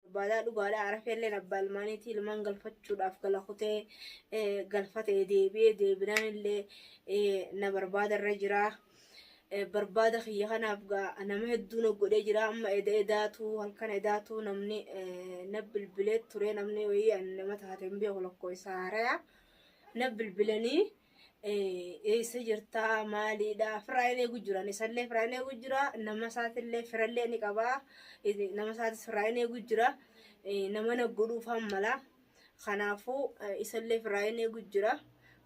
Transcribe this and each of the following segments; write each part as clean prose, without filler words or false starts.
Barbaadaa dhugaadha Arafeelleen abbaa ilmaaniitii ilmaan galfachuudhaaf gala kutee galfatee deebi'ee deebinaan illee na barbaada irra jira. Barbaada kiyya kanaaf gaa nama hedduu na godhee jira amma eda edaatu halkan edaatu namni na bilbilee ture namni wayii ani nama taate hin beeku lakkoo isaa haaraya na bilbilanii eessa jirtaa maaliidha firaayin eegu jiran isallee firaayin eegu jira nama isaatillee firallee ni qabaa nama isaatis firaayin eegu jira nama na godhuufaan mala kanaafuu isallee firaayin eegu jira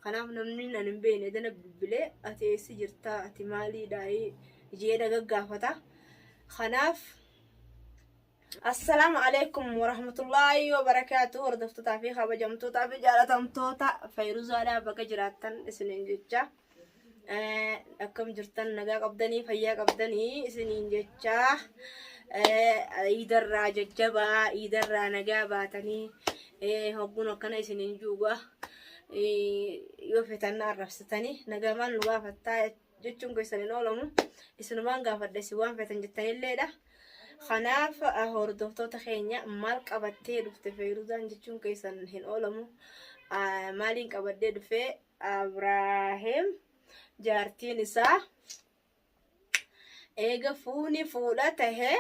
kanaaf namni nan hin beekne dana bilbilee ati eessa jirtaa ati maaliidha jee na gaggaafata kanaaf Assalaamu alaikum warahmatullaahi wabarakaatu hordoftootaa fi kabajamtootaa fi jaalatamtoota Fayruzaadhaa baga jiraattan isiniin jecha akkam jirtan nagaa qabdanii fayyaa qabdanii isiniin jecha iidarraa jajjabaa iidarraa nagaa baatanii hogguun akkana isiniin juuga yoo fetan na arrabsitanii nagaa maal nu gaafattaa jechuun keessan hin oolamu. Isinumaan gaafadha isin waan feetan jettanilleedha. Kanaaf hordoftoota keenya maal qabattee dhufte Feyruzaan jechuun keessan hin oolamu. Maaliin qabadhee dhufee Abraahim jaartiin isaa eega fuuni fuudha tahe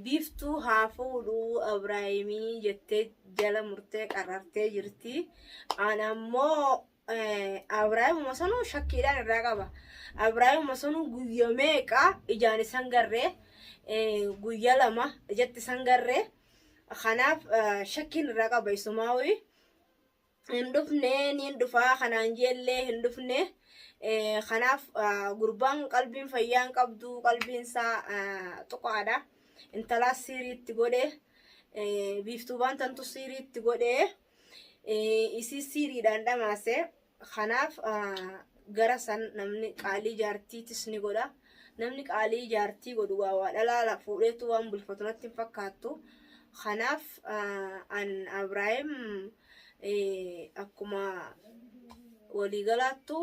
biiftuu haa fuudhuu Abraahimii jettee jala murtee qarartee jirti. An ammoo Abrahaamuma sanuu shakkiidhaan irraa qaba. Abrahaamuma sanuu guyya meeqa ijaan isan garree guyya lama ijatti isan garree kanaaf shakkiin irraa qaba isumaawii. Hin dhufne niin dhufaa kanaan jeellee hin dhufne. Kanaaf gurbaan qalbiin fayyaa hin qabdu qalbiin isaa tuqaadha. Intalaa siiriitti godhe biiftuu baantantu siiriitti godhe. Isii siiriidhaan dhamaase. Kanaaf gara san namni qaalii jaartiitis ni godha. Namni qaalii jaartii godhu waa waa dhalaa fuudheetu waan bulfatu natti hin fakkaattu. Kanaaf an Abraahim akkuma waliigalaattu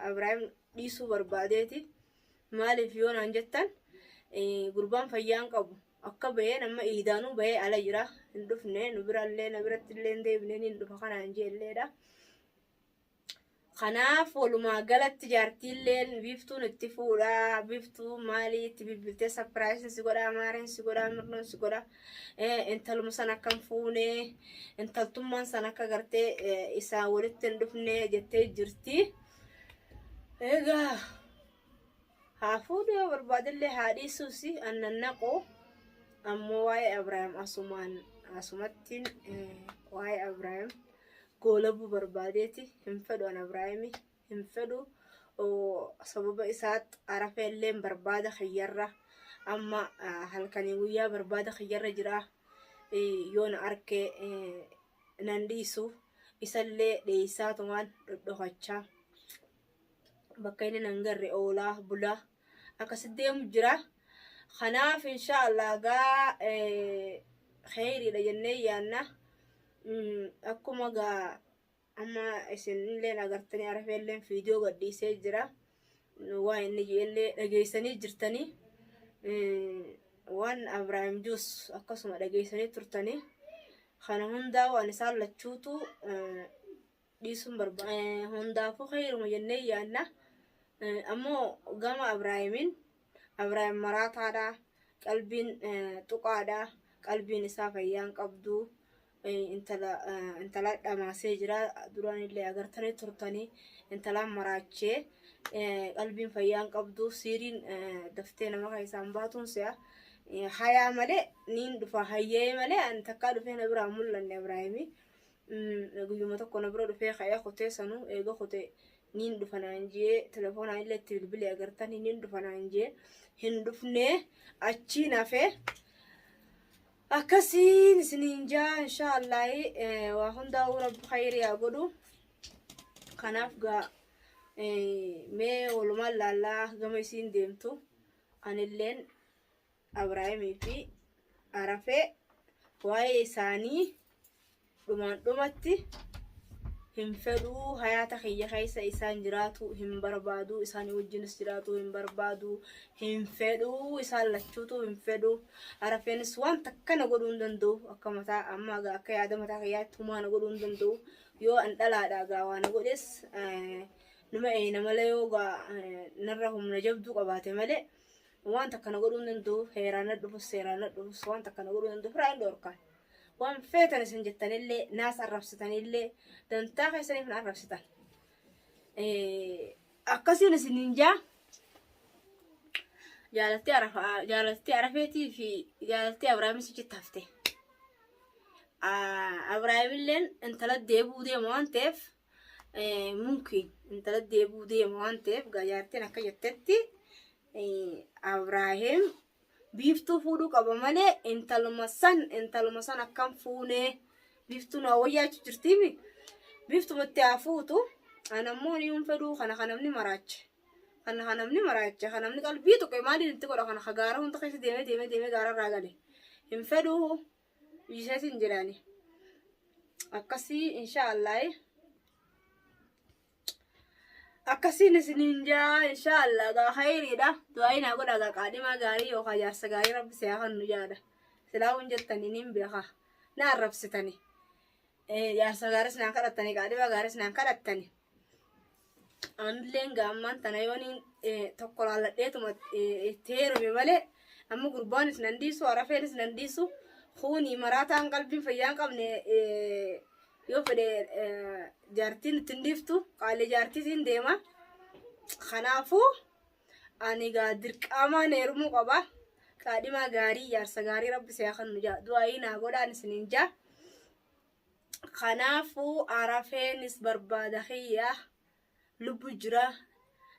Abraahim dhiisuu barbaadeeti. Maaliif yoo naan jettan gurbaan fayyaa hin qabu. Akka baheen amma iidaanuu bahee ala jira. Hin dhufne nu birallee na biratti illee hin deebine ni dhufa kanaan jeelleedha. Kanaaf walumaa galatti jaartiilleen biiftuun itti fuudha. Biiftuu maalii itti bilbiltee sapiraayisiin si godha, maareen si godha, mirnoon si godha. Intaluma san akka hin fuune, intaltummaan san akka gartee isaan walitti hin dhufne jettee jirti. Egaa haa fuudhu yoo barbaadellee haa dhiisuus annan naqu ammoo waa'ee Abrahaam asumaan asumattiin waa'ee Abrahaam goolabuu barbaadeeti hin fedhu an Abrahaami hin fedhu sababa isaatti arafeelleen barbaada kiyyarra amma halkanii guyyaa barbaada kiyyarra jira yoo na arke nan dhiisu isallee dheeysaatumaan dhodhokachaa bakka inni nan garre oolaa bulaa akkasi deemu jira. Kanaaf insha Allah gaa kheyriidha jennee yaanna. Akkuma gaa amma isin illeen agartanii arafee illeen viidiyoo gadhiisee jira. Waan inni jeellee dhageessanii jirtanii. Waan Abrahaam Juus akkasuma dhageessanii turtanii. Kana hundaa waan isaan lachuutu dhiisuun barbaada. Hundaafuu khayruma jennee yaadna. Ammoo gama Abrahaamiin Abrahaam maraataadha. Qalbiin tuqaadha. Qalbiin isaa fayyaa hin qabdu. Intala intala dhamaasee jira. Duraan illee agartanii turtanii intalaan maraachee qalbiin fayyaa hin qabdu. Siiriin daftee nama keessaan baatuun si'a. Hayaa malee niin dhufa hayyee malee ani takkaa dhufee na biraa mul'anne Abrahaamii. Guyyuma tokko na bira dhufee ka'ee kutee sanuu eega kutee niin dhufa naan jee telefoonaan illee itti bilbilee agartanii niin dhufa naan jee hin dhufnee achiin hafee akkasiin isiniin jaa inshaa Allaahi waa hundaa'uu rabbi khayrii haa godhu kanaaf gaa mee walumaan laallaa gama isiin deemtu anilleen Abrahaamii fi Arafee waa'ee isaanii dhumaan dhumatti Hin fedhuu, hayaata kiyya keessa isaan jiraatu hin barbaadu, isaanii wajjinis jiraatu hin barbaadu, hin fedhuu, isaan lachuutu hin fedhu. Arafeenis waan takka na godhuu hin danda'u. Akka mataa amma akka yaada mataa kiyyaatti humaa na godhuu hin danda'u. Yoo an dhalaadha gaa waa na godhes numa eeyna malee, yoo gaa narra humna jabduu qabaate malee waan takka na godhuu hin danda'u. Heeraan na dhufus, seeraan na dhufus, waan takka na godhuu hin danda'u. Firaa hin dhoorkaan. Waan feetan isin jettanillee, naas arrabsitanillee, dantaa keessaniif na arrabsitan. Akkasiin isiniin jaa. Jaalaltii Arafaa, jaalaltii Arafeetii fi jaalaltii Abrahaamis achitti hafte. Abrahaamilleen intala deebi'uu deema waan ta'eef, mumkin intala deebi'uu deema waan ta'eef, jaartiin akka jettetti Abrahaam Biiftuu fuudhuu qaba malee intaluma san akkam fuunee? Biiftuu na wayyaachuu jirtiimi. Biiftumatti haa fuutu. Anammoo ni hin fedhuu. Kana kan namni maraache. Kana kan namni maraache. Kan namni qalbii tuqe maaliin itti godha? Kana ka gaara hunda keessa deemee deemee deemee gaara irraa gale. Hin fedhuu. Dhiiseetiin jedhaani. Akkasii inshaallah. Akkasiin isiniin jaa, inshaallah gaa khayriidha. Du'aa naa godha gaa, qaadhimaa gaarii yookaan jaarsa gaarii Rabbi si haa kennu jaadha. Silaa hun jettanii niin beeka. Na arrabsitani. Jaarsa gaariis naan kadhattani, qaadhimaa gaariis naan kadhattani. Anilleen gaa ammaan tana yooniin tokko laalladheetuma itti heerume malee, amma gurbaanis nan dhiisu, arafeenis nan dhiisu, kuuni maraataan qalbiin fayyaa hin qabne yoo fedhe jaartiin ittiin dhiiftu, qaalii jaartiitiin deema. Kanaafuu ani gaa dirqamaan heerumuu qaba. Qaadhimaa gaarii, jaarsa gaarii Rabbi si haa kennu jaa. Du'aayii naa godhaan isiniin jaa. Kanaafuu arafeenis barbaada kiyya lubbu jira.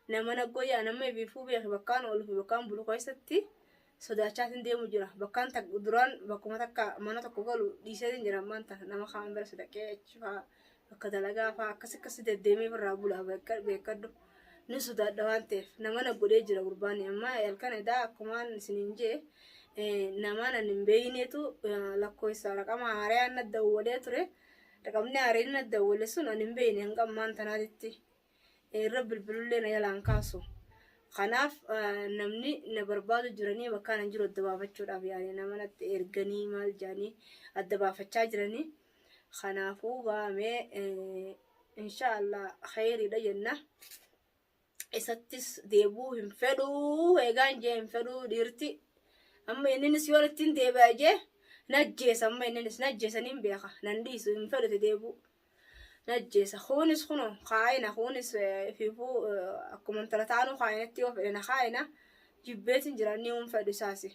Nama naggoyaa nama ibiifuu beeki, bakkaan ooluu fi bakkaan bulu keessatti sodaachaatiin deemu jira. Bakkaan duraan bakkuma takka mana tokko galu dhiiseetiin jira, ammaan tana nama kaan bira sadaqee achi fa'aa, bakka dalagaa fa'aa akkas akkasi deddeemee irraa bulaa beekadhu. Ni sodaadha waan ta'eef nama na godhee jira gurbaan. Amma halkan edaa akkumaan isiniin jee, nama nan hin beeynetu lakkoofsa raqama haaraan na dawwalee ture. Raqamni haaraan na dawwale sun ani hin beeyne, hanga ammaan tanaatitti irra bilbilullee na jalaan kaasu. Kanaaf namni na barbaadu jiranii, bakka nan jiru adda baafachuudhaaf yaani nama natti erganii maal jedhanii adda baafachaa jiranii. Kanaafuu gaamee inshaallah khayriidha jenna. Isattis deebuu hin fedhuu, eegaan jee hin fedhuu dhiirti. Amma inninis yoo ittiin deebi'a jee najjeesa, amma inninis najjeesaniin beeka, nan dhiisu, hin fedhute deebuu. Najjeesa. Kunis kuno kaayina, kunis fiifuu akkuma intala taanuu kaayinatti yoo fedhe na kaayina, jibbeetiin jira, inni hin fedhu isaasi.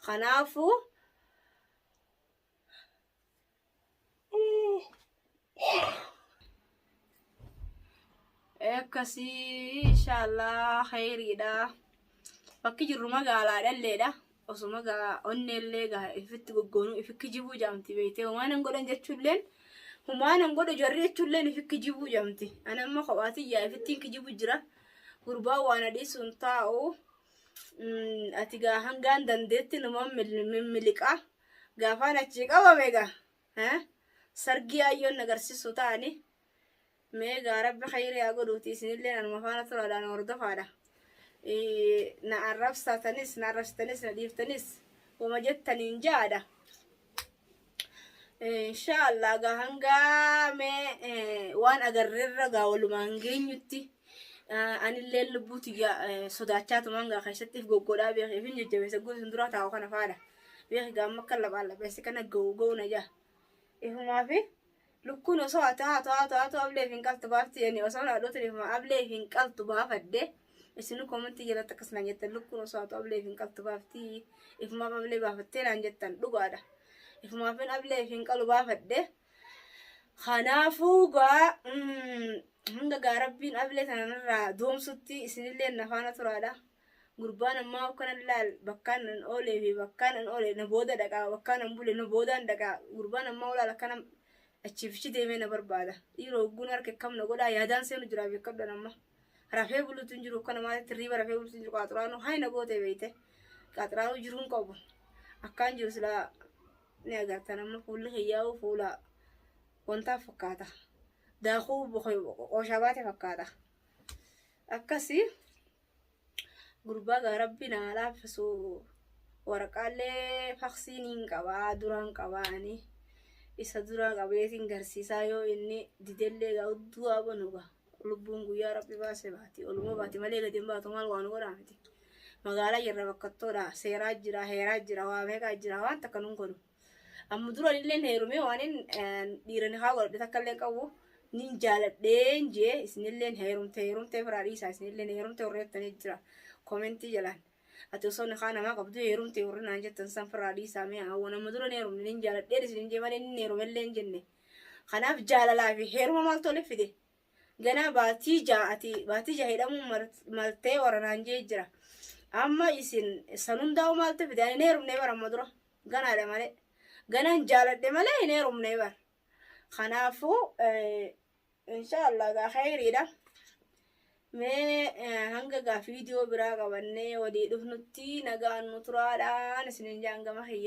Kanaafuu akkasii inshaallah khayriidha. Bakki jirru magaalaa dhalleedha. Osuma gaa onneellee gaa ifitti goggoonuu ifi kijibuu jaamti beeytee, humaan hin godhan jechuulleen, humaan hin godhu jarri jechuulleen ifi kijibuu jaamti. Ani amma kophaatiyyaa ifittiin kijibu jira. Gurbaan waan adhiisuun taa'u. Ati gaa hangaan dandeetti numa mimmiliqaa. Gaafaan achii qabame gaa. Sargii ayyoon agarsiisu ta'ani. Mee gaa Rabbi khayrii haa godhuuti, isinillee anuma faana turaadhaan hordofaadha. Na arrabsatanis, na arrabsitanis, na dhiiftanis wama jettaniin jaadha. Inshaallah gaa hangaa mee waan agarreerra gaa walumaan geenyutti, anillee lubbuu tiyya sodaachaa gaa keessatti if goggodhaa beekee fi jajjabeessa guutuun dura taa'u kana faadha. Beeki gaa amma akka laphaan lapheessi kana ga'u ga'u na jaa. Ifumaa fi lukkuun osoo haa ta'u haa ta'u haa ta'u ablee hin qaltu baafti jedhanii, osoo haadhotiin ifuma ablee hin qaltu baafadde. Isin koomentii jalatti akkas naan jettan: lukkuun osoo haa ta'u ablee hin qaltu baafti, ifumaaf ablee baafattee naan jettan, dhugaadha. Ifumaafin ablee hin qalu baafadde. Kanaafuu gaa hanga gaa Rabbiin ablee sanarraa doomsutti isinillee na faana turaadha. Gurbaan ammaa akkana laal, bakkaan nan oolee fi bakkaan nan oole na booda dhaqaa, bakkaan nan bule na boodaan dhaqaa. Gurbaan ammaa olaal akkana achiifichi deemee na barbaada. Dhiiroo hogguun harka akkam na godhaa yaadaan seenu jira beekadhaan amma. Rafee buluutu hin jiru, akkana maalitti riiba rafee buluutu hin jiru, qaaxuraanuu hayi na goote beeyte. Qaaxuraanuu jiruun qabu. Akkaan jiru silaa ni agartan, amma fuulli kiyyaa'uu fuula wantaa fakkaata. Daakuu qooshaa baate fakkaata. Akkasii gurbaa gaa rabbi naa laaffisu waraqaallee faksiin hin qabaa duraan qabaani. Isa dura qabeetiin garsiisaa yoo inni didellee gaa udduu haa banu gaa. Lubbuun guyyaa rabbi baase baati. Oluma baati malee gadi hin baatu maal waan godhaa miti. Magaalaa jirra bakkattoodha. Seeraa jira, heeraa jira, waa meeqaa jira waan takka nun godhu. Amma dura illee heerumee waan dhiira ni haa godhadhe takka illee qabu nin jaaladheen jee isinillee heerumte heerumte biraa dhiisaa isinillee heerumte warreettanii jira komentii jalaan. Ati osoo nikaa namaa qabdu heerumte warri naan jettan san firaa dhiisaa mee hawwa nama dura heerumne nin jaaladheen isin jee malee nin heerumellee hin jenne. Kanaaf jaalalaa fi heeruma maaltu walitti fide? Ganaa baatii 6 ati baatii 6 hidhamuu maltee warra naan jee jira. Amma isin san hundaa'u maaltu fide? Ani hin heerumne bara amma dura. Ganaadha malee. Ganaan jaaladhe malee hin heerumne bara. Kanaafuu inshaallah gaa khayriidha. Mee hanga gaa viidiyoo biraa qabannee walii dhufnutti nagaan nu turaadhaan isinin jaan gama kiyya.